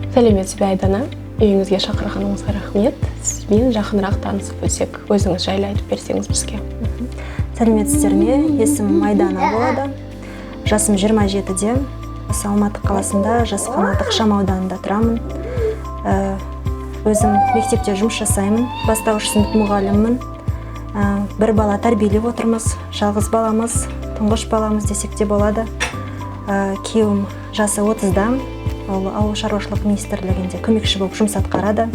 Сәлеметсіз бе, Айдана! Үйіңізге шақырғаныңызға рахмет. Сізбен жақынырақ танысып өтсек, өзіңіз жайлы айтып берсеңіз бізге. Сәлеметсіздер ме! Есімім Айдана болады, жасым 27-де. Осы Алматы қаласында, Жас Қанат ықшам ауданында тұрамын. Өзім мектепте жұмыс жасаймын, бастауыш сынып мұғаліммін. Бір бала тәрбиелеп отырмыз, жалғыз баламыз, тұңғыш баламыз десек те болады. Күйеуім жасы 30-да, ол Ауыл шаруашылық министрлігінде көмекші болып жұмыс атқарады.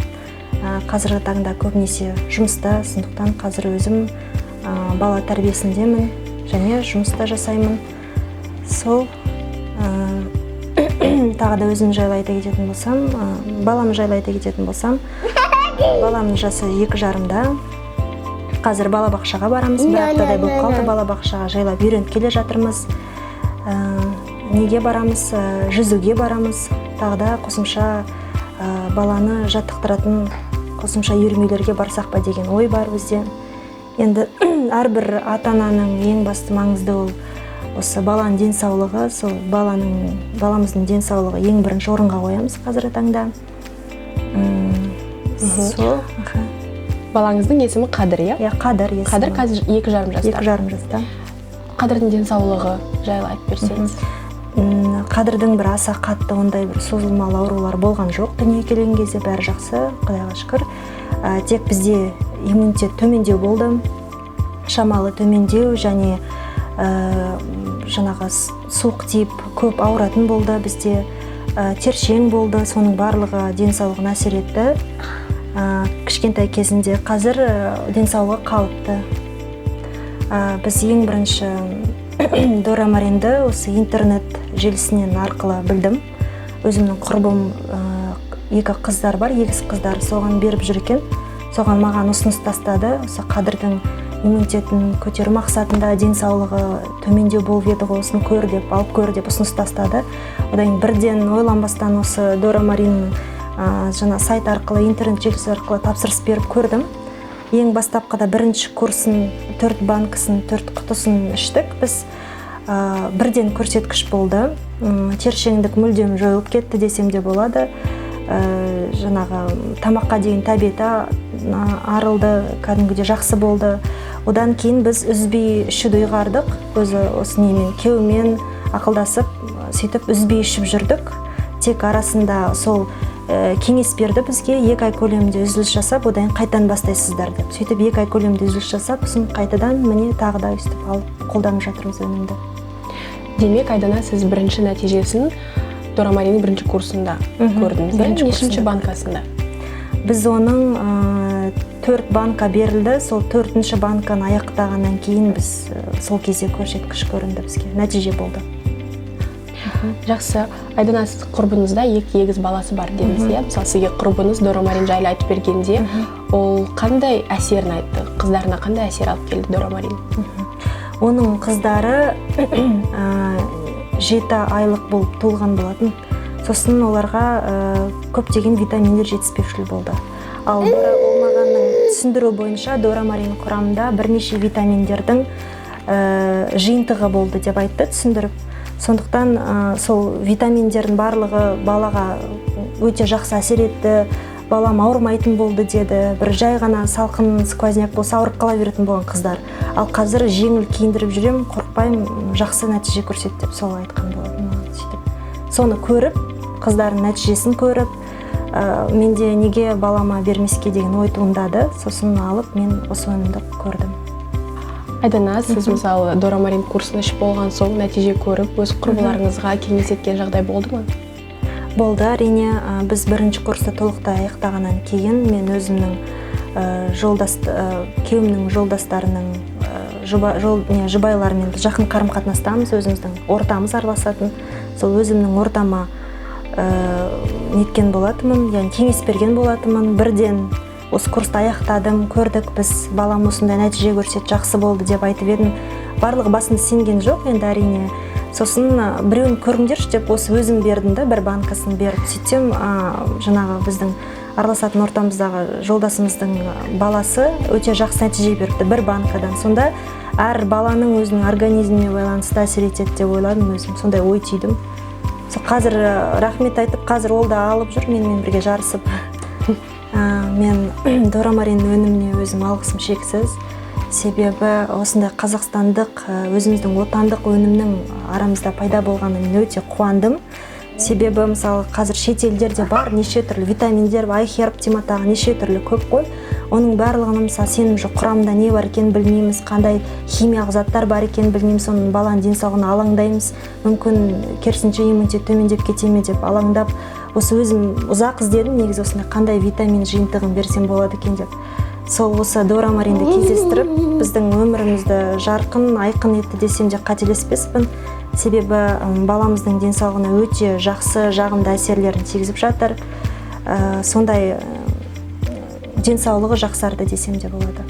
Қазіргі таңда көбінесе жұмыста, сондықтан қазір өзім бала тәрбиесіндемін және жұмыста жасаймын. Сол тағы да өзім жайлы айта кететін болсам, балам жайлы айта кететін болсам, баламның жасы 2,5-да. Қазір балабақшаға барамыз, бір аптадай болып қалды, балабақшаға жайлап үйреніп келе жатырмыз. Неге барамыз? Жүзуге барамыз, тағы да қосымша баланы жаттықтыратын қосымша үйірмелерге барсақ па деген ой бар бізде. Енді әрбір ата ананың ең басты маңызды ол осы баланың денсаулығы. Сол баламыздың денсаулығы ең бірінші орынға қоямыз қазіргі таңда. Сол, аха. Балаңыздың есімі Қадір, иә? Иә, Қадір есімі. Қадір қазір 2,5 жаста. 2,5 жаста. Қадірдің денсаулығы жайлы айтып берсеңіз. Қадірдің бір аса қатты ондай бір созылмалы аурулар болған жоқ. Дүниеге келген кезде бәрі жақсы, құдайға шүкір. Тек бізде иммунитет төмендеу болды, шамалы төмендеу және жаңағы суық тиіп көп ауыратын болды бізде, тершең болды. Соның барлығы денсаулығына әсер етті кішкентай кезінде. Қазір денсаулығы қалыпты. Біз ең бірінші Дора Маринді осы интернет желісінен арқылы білдім. Өзімнің құрбым, екі қыздар бар, егіз қыздар, соған беріп жүр екен. Соған маған ұсыныс тастады: осы Қадірдің иммунитетін көтеру мақсатында, денсаулығы төмендеу болып еді ғой, осыны көр деп, алып көр деп ұсыныс тастады. Одан кейін бірден ойланбастан осы Дора Мариннің жаңа сайт арқылы, интернет желісі арқылы тапсырыс беріп көрдім. Ең бастапқыда бірінші курсын, төрт банкасын, төрт құтысын іштік біз. Бірден көрсеткіш болды. Тершеңдік мүлдем жойылып кетті десем де болады. Жаңағы тамаққа деген тәбеті арылды, кәдімгідей жақсы болды. Одан кейін біз үзбей ішуді ұйғардық. Өзі осы немен, күйеуіммен ақылдасып, сөйтіп үзбей ішіп жүрдік. Тек арасында сол кеңес берді бізге: 2 ай көлемінде үзіліс жасап, одан кейін қайтадан бастайсыздар деп. Сөйтіп 2 ай көлемінде үзіліс жасап, сосын қайтадан, міне, тағы да өйстіп алып қолданып жатырмыз өнімді. Демек, Айдана, сіз бірінші нәтижесін Дора Мариннің бірінші курсында көрдіңіз, иә? Бірінші Нешінші курсында. банкасында? Біз оның төрт банка берілді, сол төртінші банканы аяқтағаннан кейін біз сол кезде көрсеткіш көрінді бізге, нәтиже болды. Жақсы. Айдана, сіз құрбыңызда екі егіз баласы бар дедіңіз, иә? Мысалы, сізге құрбыңыз Дора Марин жайлы айтып бергенде, ол қандай әсерін айтты? Қыздарына қандай әсер алып келді Дора Марин? Оның қыздары 7 айлық болып туылған болатын. Сосын оларға көптеген витаминдер жетіспеушілік болды. Ал Дора, ол мағанның түсіндіру бойынша, Дора Марин құрамында бірнеше витаминдердің жиынтығы болды деп айтты түсіндіріп. Сондықтан сол витаминдердің барлығы балаға өте жақсы әсер етті, балам ауырмайтын болды деді. Бір жай ғана салқын сквозняк болса, ауырып қала беретін болған қыздар. Ал қазір жеңіл киіндіріп жүремін, қорықпаймын, жақсы нәтиже көрсетті деп сол айтқан болатын маған. Сөйтіп соны көріп, қыздардың нәтижесін көріп, менде неге балама бермеске деген ой туындады. Сосын алып, мен осы өнімді көрдім. Айдана, сіз, мысалы, Дора Марин курсын ішіп болған соң, нәтиже көріп, өз құрбыларыңызға кеңес еткен жағдай болды ма? Болды, әрине. Біз бірінші курсты толықтай аяқтағаннан кейін мен өзімнің жолдас, күйеуімнің жолдастарының жол, не, жұбайларымен біз жақын қарым қатынастамыз, өзіміздің ортамыз араласатын. Сол өзімнің ортама неткен болатынмын, яғни кеңес берген болатынмын. Бірден осы курсты аяқтадым, көрдік біз, балам осындай нәтиже көрсетті, жақсы болды деп айтып едім. Барлығы басында сенген жоқ енді, әрине. Сосын біреуін көріңдерші деп, осы өзім бердім да, бір банкасын беріп. Сөйтсем, жаңағы біздің араласатын ортамыздағы жолдасымыздың баласы өте жақсы нәтиже беріпті бір банкадан. Сонда әр баланың өзінің организміне байланысты әсер етеді деп ойладым өзім, сондай ой түйдім. Сол Қазір рахмет айтып, қазір ол да алып жүр менімен бірге жарысып. Мен Дора Мариннің өніміне өзім алғысым шексіз, себебі осындай қазақстандық, өзіміздің отандық өнімнің арамызда пайда болғанына мен өте қуандым. Себебі, мысалы, қазір шетелдерде бар неше түрлі витаминдер, Айхерб тағы неше түрлі көп қой. Оның барлығына, мысалы, сенім жоқ, құрамында не бар екенін білмейміз, қандай химиялық заттар бар екенін білмейміз. Соның баланың денсаулығына алаңдаймыз, мүмкін, керісінше, иммунитет төмендеп кете ме деп алаңдап. Осы өзім ұзақ іздедім негізі, осындай қандай витамин жиынтығын берсем болады екен деп. Сол осы Дора Маринді кездестіріп, біздің өмірімізді жарқын, айқын етті десем де қателеспеспін. Себебі баламыздың денсаулығына өте жақсы, жағымды әсерлерін тигізіп жатыр. Сондай денсаулығы жақсарды десем де болады.